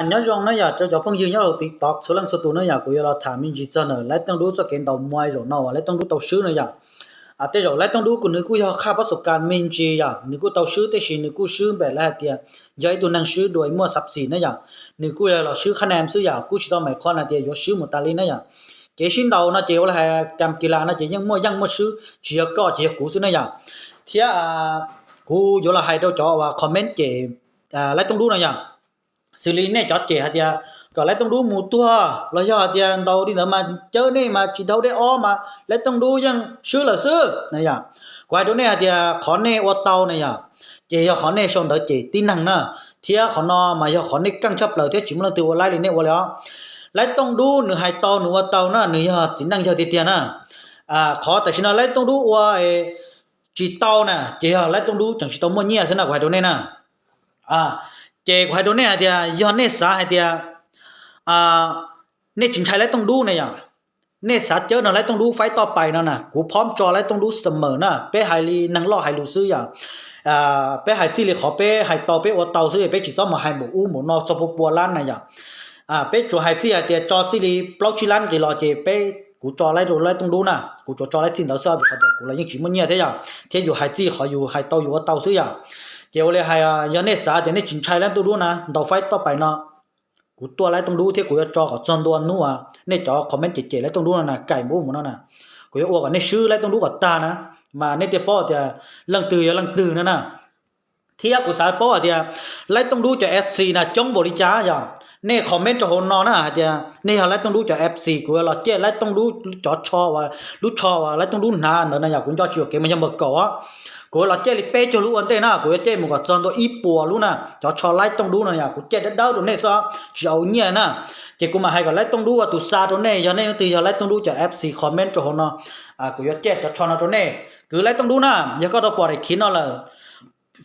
Nyob zoo na yom, rau cov phooj ywg nyob hauv TikTok txhua leej txhua tus na yom, kuv yuav los tham me ntsis txog ntawm Laib Tooj Dub txoj kev ntaus muaj zaum no uas Laib Tooj Dub tau swb na yom. Tej zaum Laib Tooj Dub kuj nws kuj yog qhaj pab xus kas me ntsis yom, nws kuj tau swb tiam sis nws kuj swb npaum li hais tias yog ib tug neeg swb dua muaj xab xis na yom. Nws kuj yog los swb qhab nees xwb yom, kuj tsis tau meem qhov hais tias yuav swb mus tas li na yom. Kev sib ntaus no ces ua li hais kam kis las no ces yeej muaj yeej muaj swb, tsis yog koj ces yog kuv xwb na yom. Thiab kuv yuav los hais rau cov uas comment cem Laib Tooj Dub no yom, xws li nej cov cem hais tias kom Laib Tooj Dub mus tuag los yog hais tias ntaus li ntawd mas cawv nej mas tsis dhau dej ob mas Laib Tooj Dub yeej swb lawm xwb na yom. Kuv hais rau nej hais tias qhov nej ua tau na yom, ces yog qhov nej sau ntawv cem tib neeg na, thiab qhov no mas yog qhov nej keej tshaj plaws thiab tsis muaj leej twg ua laib li nej ua li os. Laib Tooj Dub nws hais tau nws ua tau na, nws yog txiv neej yawg tiag tiag na. Qhov tam sim no Laib Tooj Dub ua tsis tau na ces yog Laib Tooj Dub tseem tsis tau muaj nyiaj xwb na, kuv hais rau nej na. Ces kuv hais rau nej hais tias yog nej xav hais tias nej tsis ntshai Laib Tooj Dub na yom, nej xav cawv no Laib Tooj Dub faib toj pais no na, kuv phob tso Laib Tooj Dub xwm mawm na, peb hais li neeg loj hais lus xwb yom. Peb hais txij li qhov peb hais tau peb ua tau xwb, peb tsis txhob mus hais npaum ub npaum no txog pua pua lab na yom. Peb tsuas hais txij hais tias tso txij li plaub tsib lab nqis los ces peb, kuv tso Laib rau Laib Tooj Dub na, kuv tsuas tso Laib txij ntawd xwb vim qhov tias kuv los yeej tsis muaj nyiaj thiab yom, thiab yus hais txij qhov yus hais tau yus ua tau xwb yom. Ces ua li hais yog nej xav tias nej tsis ntshai Laib Tooj Dub na ntaus faib toj pais no, kuv tuaj Laib Tooj Dub thiab kuv yuav tso kom txog ntua hnub uas nej cov comment cem cem Laib Tooj Dub no na, kaim npaum ub npaum no na, kuv yuav ua kom nej swb Laib Tooj Dub kom tag na, mas nej thiaj paub tias leej twg yog leej twg no na. Thiab kuv xav paub hais tias Laib Tooj Dub cov F C na coob npaum li cas yom. Nej comment rau hauv no na hais tias nej yog Laib Tooj Dub cov F C, kuv yuav los cem Laib Tooj Dub cov tsho uas, lub tsho uas Laib Tooj Dub hnav ntawd na yom, kuv nco tsis yuam kev mas yog npawg Kaum os. Kuv yuav los cem li peb caug lub ua ntej na, kuv yuav cem mus kom txog ntua ib puas lub na, cov tsho Laib Tooj Dub no yom, kuv cem dawb dawb rau nej xwb, tsis ua nyiaj na. Ces kuv mam hais kom Laib Tooj Dub ua tus xa rau nej, yog nej leej twg yog Laib Tooj Dub cov F C comment rau hauv no, kuv yuav cem cov tsho no rau nej. Kwv Laib Tooj Dub na, yog koj tau pom daim khiv no lawm,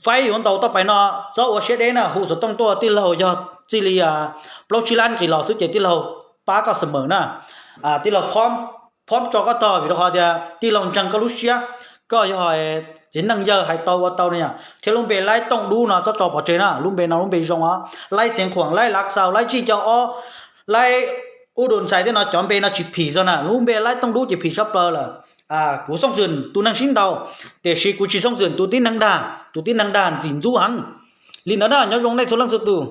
faib yuav ntaus toj pais no, txhob ua siab deb na, hu xov tooj tuaj, tij laug yog txij li plaub tsib lab nqis los xwb ces tij laug pab koj xwm mawm na. Tij laug phob tso koj tog vim rau qhov tias tij laug ntseeg koj lub siab, koj yog txiv neej yawg hais tau ua tau na yom. Thiab lub npe Laib Tooj Dub no txhob tso pov tseg na, lub npe no lub npe zoo os. Laib Xeev Khuam, Laib Lav Xaus, Laib Tsij Cau Ob, Laib Ub Dua Ntxhais thiab no cov npe no tsis phim zog na, lub npe Laib Tooj Dub ces phim tshaj plaws lawm. Kuv xooj xwm tus neeg sib ntaus, tiam sis kuv tsis xooj xwm tus tib neeg dag, tus tib neeg dag ntxim ntxub heev. Li ntawd na, nyob zoo nej txhua leej txhua tus.